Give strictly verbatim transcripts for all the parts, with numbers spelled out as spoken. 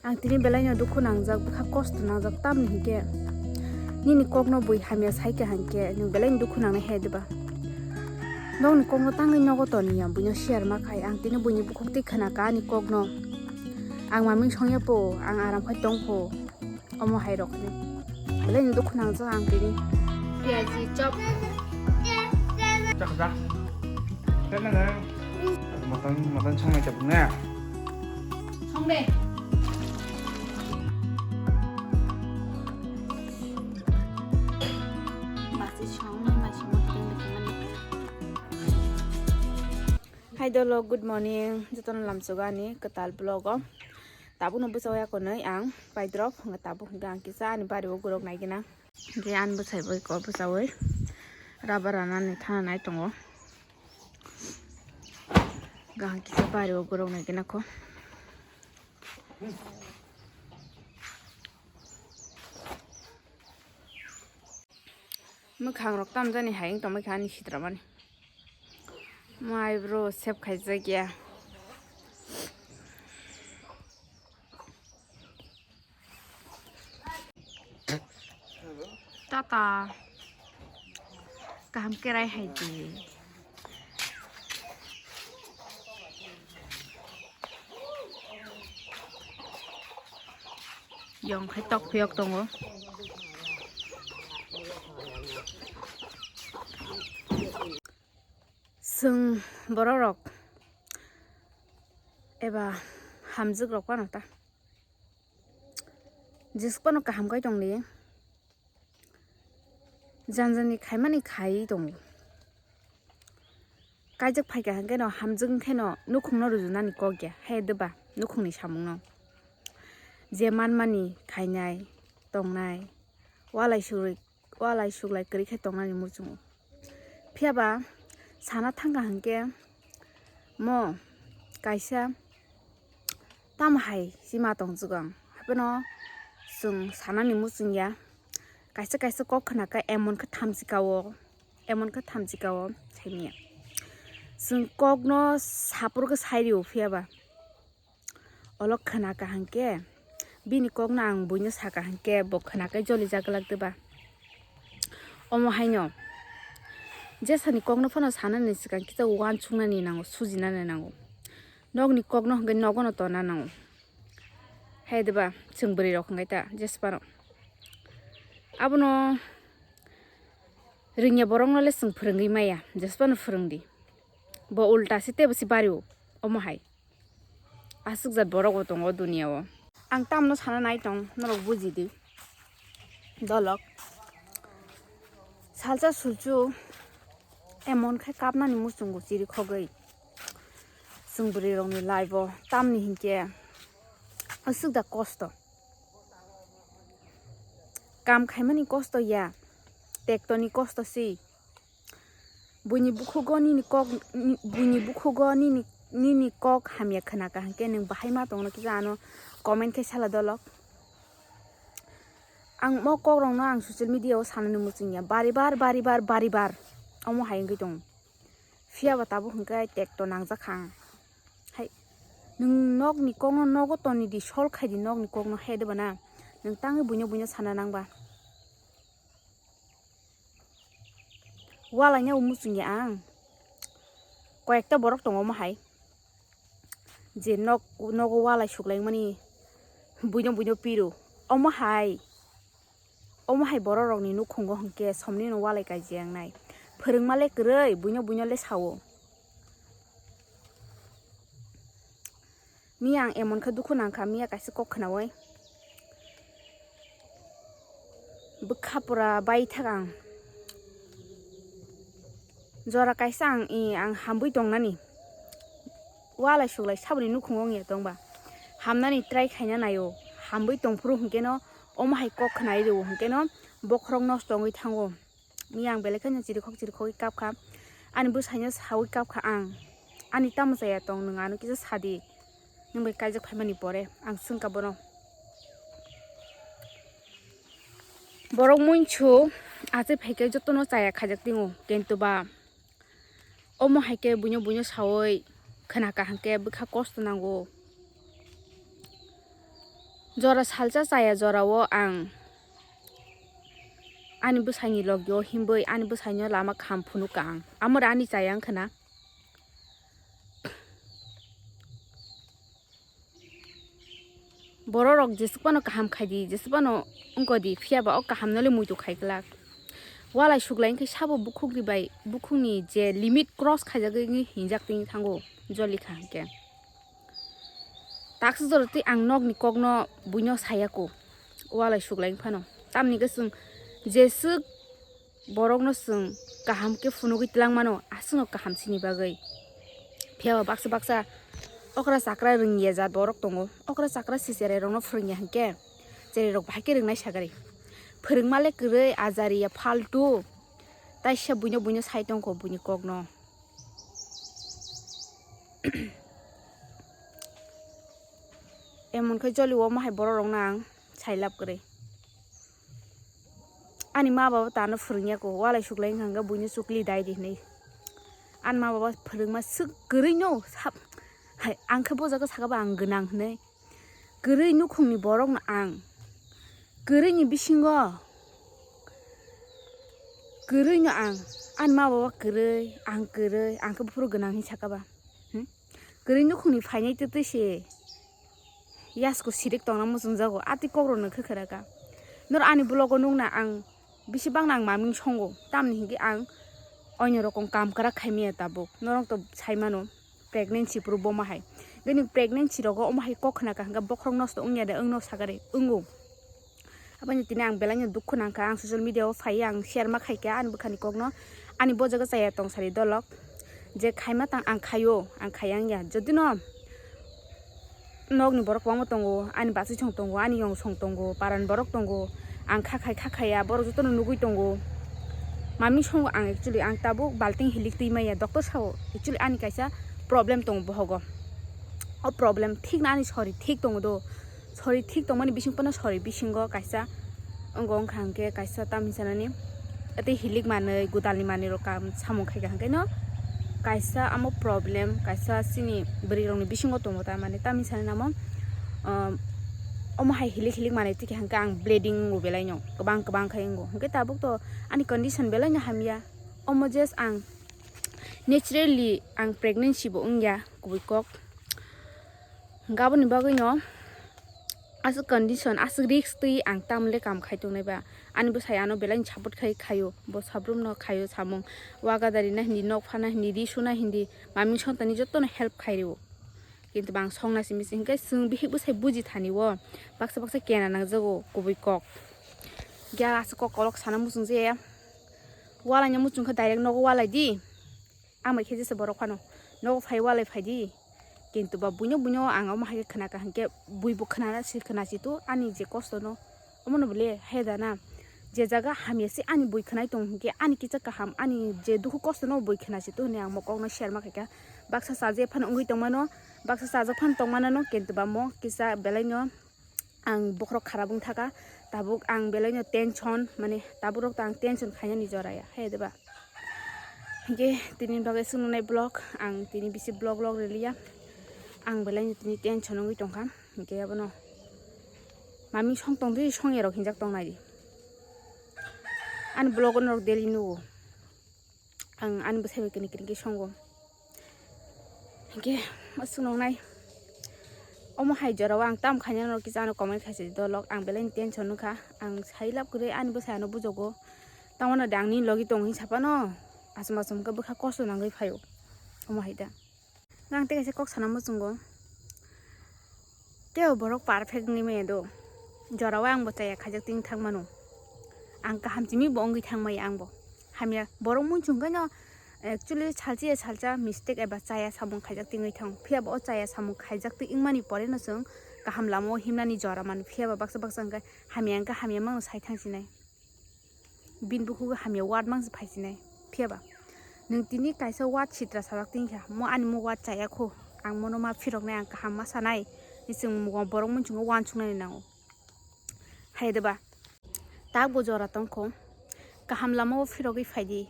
Ang tini belai no dukhu nangjak, bwkha kosto nangjak, tamni hinkhe nini kokno bui hamya sai kha hinkhe nwng belai no dukhu nangnai hai diba? Nokni kokno tangwi nogo toniya, buino share ma khai. Ang tini buini bukhuk twi khna kha ani kokno. Ang maming songya po, ang aram khai tong pho. Omo hai rok ni. Belai ni dukhu nangjak ang tini. Piyaji chop. Chak da. Kena na. Mutton, mutton song mai chapung na. Song de. Masi song, masi mutton. Hai dolo, good morning. Jotono lamsogo ani kwtal vlog o. Tabukno bwsao yakonwi ang paidrop, hwnka tabuk hwnka ang kisa ani bari o gorok naigina. Hwnkhe ani bwsai bai kok bwsaui rubber ranani thana nai tongo. Hwnkhe ang kisa bari o gorok naigina kho. Mwkhang rok tamjani hai wng tongmani kha ani sitra mani. Mo eyebrow sep khaijak ya. Tata. Kaham kerai hai di. Yong khai tok phiyok tongo. Chwng borok rok eba hamjwk rok phano ta jesuk phano kaham khai tong di. Janjani khaimani khai tongo. Kaijak phaikha hwnkhe no hamjwk wngkhe no nukhungno rujunani kok ya, he deba nukhungni samungno. Je manmani khainai, tongnai, walai sugwi, walai suglai kwrwi khe tongnani muchungo. Phiyaba sana thangkha hwnkhe mo kaisa tamo hai sima tongchugo ang. Haiphano chwng sanani muchung ya. Kaisa kaisa kok khna khe emon khe thamchi kao, emon khe thamchi kao saimanya. Chwng kokno saphuru khe sai rio phiyaba. Olo khna kaham khe bini kokno ang buino sa kaham khe bo khna khe joli jak glak diba. Omo haino jesani kokno phano sanani swkang kisa uansuknani nango, sujinani nango. Nokni kokno hwnkhe nogono tonna nango. Hai diba, chwng bwrwi rok hwnkhe ta jesphano. Abono rwngya borokno le chwng phwrwngwi maya, jesphano phwrwngdi. Bo ulta se teibo se bario, omo hai. Aswk jat borok bo tongo o duniya o. Ang tamno sana nai tong, norok buji di. Dolok. Salsa sulchu emon khe kapnani muchungo chiri khogwi. Chwng bwrwi rokni life o tamni hinkhe aswk da kosto. Kam khaimani kosto ya, tektoni kosto si. Buini bukhugo nini kok, ni-, buini bukhugo nini, nini kok hamya khna kaham khe nwng bahai ma tongno kisa ano comment khe sala dolok. Ang mo kok rokno ang social media o sanani muchung ya. Bari bar, bari bar, bari bar. Omo hai wngwi tongo. Phiya ba tabuk hwnkhe tekto nangjak kha ang. Hai, nwng nokni kokno nogo toni di, sol khai di nokni kokno, hai de ba na? Nwng tangwi buino buino sana nang ba. Walaina bo muchung ya ang. Koyekta borok tongo omo hai. Je nok, nogo walai suklaimani buino buino piro. Omo hai. Omo hai borok rokni nukhungo hwnkhe somni no walai kaijak nai. Phwrwngma le kwrwi, buino buino le sao. Miya ang emon khe dukhu nang kha, miya kaisa kok khnaui. Bwkha pura bai thak ang. Jora kaisa ang, i, ang hambai tongnani. Walai suklai saboni nukhungo wngya tongba. Hamnani try khaina naio. Hambai tongphuru hwnkhe no omo hai kok khnai rwo hwnkhe no bokhorok nosto wngwi thango. Miya ang belai kheno chirikhok chirikhogwi kap kha. Ani bwsaino saui kap kha ang. Ani tamo chaya tong, nwng ano kisa sadi. Nwng bai kaijak phaimani pore ang swngkha bono. Borok muinsu achai phaikhe jotono chaya khaijak tingo, kintu ba omo hai khe buino buino saui khna kaham khe bwkha kosto nango. Jora salsa chaya jorao ang ani bwsaini logio himwi ani bwsaino lama kaham phunukha ang. Amore ani chaya wngkha na? Bororok jeswk phano kaham khaidi, jeswk phano wngkodi, phiyaba o kahamnole muitu khai glak. Walai suklai wngkhe sabo bukhukni bai bukhukni je limit cross khaijagwi hinjak twi thango, joli kha hinkhe. Takswk jora twi ang nokni kokno buino sayako, walai suklai wngphano. Tamni hwnkhe chwng jeswk borokno chwng kaham khe phunugwi twlang mano, aswkno kaham sini bagwi. Phiyaba baksa baksa okra chakra rwngya jat borok tongo. Okra chakra sicherai rokno phwrwngya hinkhe cherai rok bahai khe rwngnai sagari. Phwrwngma le kwrwi, ajariya, faltu. Taisa buino buino sai tongkho buini kokno. Emon khe joli omo hai borok rokno ang sailab kwrwi. Ani ma baba tano phwrwngya ko, walai suklai wngkha hwnkhe buino chukli dai di hinwi. Ani ma baba phwrwngma swk kwrwino sab-, hai, ang khe bo jaga sakha ba ang gwnang hinwi. Kwrwi nukhungni borokno ang, kwrwini bisingo kwrwino ang, ani ma baba kwrwi, ang kwrwi, ang khe buphuru gwnang hinwi sakha ba. Hmm? Kwrwi nukhungni phainai twi twi se yasko sirik tongna muchungjago, a twi kokrokno khe khwraka. Noro ani vlogo nukna ang bisi bangno ang maming songo, tamni hinkhe ang oino rokom kam kwrak khaimaya tabuk, norok to saimano pregnancy phuru bomo hai. Bini pregnancy rogo omo hai kok khna kha hwnkhe bokhorok nosto wngya de wngno sagari wngo. Aboni tini ang belaino dukhu nangkha, ang social media o phaiya ang share ma khaikha ani bwkhani kokno, ani bo jaga chaya tong sari dolok. Je khaima tang ang khaio, ang khaiya wngya. Jodi no nokni borok kwbangma tongo, ani bachai song tongo, ani yong song tongo, parani borok tongo, ang kha khai kha khaiya, borok jotono nugui tongo. Mami songo ang actually, ang tabuk balting hilik twi maya, doctor sao actually ani kaisa problem tongo bohogo. O problem thik na ani sori thik tongo do, sori thik tongmani bising pono sori bisingo kaisa wngkha hwnkhe kaisa tamni sanani tei hilik manwi, gudalni manwi rok kam samung khaikha hwnkhe no kaisa amo problem kaisa chini bwrwi rokni bisingo tongo ta, mane tamni sanani amo, um, omo hai hilik hilik manwi tikhe hwnkhe ang bleeding wngo belai no, kwbang kwbang khai wngo hwnkhe tabuk to ani condition belai no hamya. Omo just ang naturally ang pregnancy bo wngya kubui kok. Hwnkhe aboni bagwi no aswk condition, aswk risk twi ang tamle kam khai tongnai ba. Ani bwsai ano belai support khai khaio, bo sabrum no khaio samung. Waga dari na hindi, nok phana hindi, ri suna hindi, maming sontani jotono help khai rio. Kintu bang songna simi se hwnkhe chwng bihik bwsai buji thani o. Baksa baksa kena nangjago kubui kok. Gya aswk kok kolok sana muchung je. Walai no muchung khe direct nogo walai di. Ang bai khe jesa borok phano nogo phai walai phai di. Kintu ba buino buino ang omo hai khe khna kha hwnkhe bui bo khna si khna si tu ani je kosto no omo no bole he da na. Je jaga hamya se ani bui khnai tong hwnkhe ani kisa kaham ani je dukhu kosto no bui khna si tu hwnwi ang mo kok no share ma khaikha. Baksa chaje phano wngwi tong mano, baksa chajak phano tong mano no kintu ba mo kisa belai no ang bokhorok kharap wng thaka, tabuk ang belai no tension, mane tabuk rok to ang tension khainani jora ya, hai de ba? Hingke tini bagwi swngnai vlog, ang tini bisi vlog vlog riliya, ang belai no tini tension wngwi tongkha, hingke abono mami song tong di, song ya rok hinjak tong nai di, ani vlog norok daily nugo. Ang ani bwsai bai kini kini khe songo. Hingke aswk nongnai. Omo hai jorao ang tam khaina no kisa ano comment khaisa di dolok. Ang belai ni tension nukha. Ang sai lab kwrwi ani bwsai ano bujogo. Tamo no de ang nini logi tongo hinwi sapano. Aswk aswk khe bwkha kosto nangwi phaio. Omo hai da. Ang tei kaisa kok sana muchungo. Tei o borok perfect wngwi maya do. Jorao ang bo chaya khaijak twi thang mano. Ang kaham simi bo wngwi thang maya ang bo. Hamya borok muchung khe no actually salsa ya salsa mistake eba chaya samung khaijak twi wngwi thang. Phiya bo o chaya samung khaijak twi wngmani pore no chwng kaham lama o himnani jora mano. Phiya ba baksa baksa hwnkhe hamya hwnkhe hamya mano sai thang sinai. Bini bukhugo hamya word mang se phaisinai. Phiya ba? Nwng tini kaisa word sitra sajak tongkha, mo ani mo word chaya kho. Ang mono ma phiroknai, ang kaham ma sanai. Ni chwng mo borok muchungo uansuknani nango. Hai de ba? Tak bo jora tongkho. Kaham lama o phirogwi phaidi.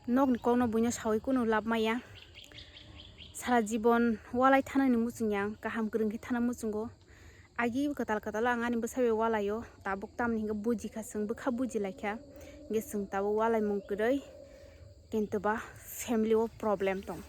Nokni kokno buino sawi kunu lab maya. Sara jibon walai thanani muchungya ang, kaham kwrwng khe thana muchungo. Agi kwtal kwtal ang ani bwsai bai walaio, tabuk tamni hwnkhe bujikha chwng, bwkha bujilaikha, hwnkhe chwng tabuk walaimung kwrwi, kintu ba family o problem tong.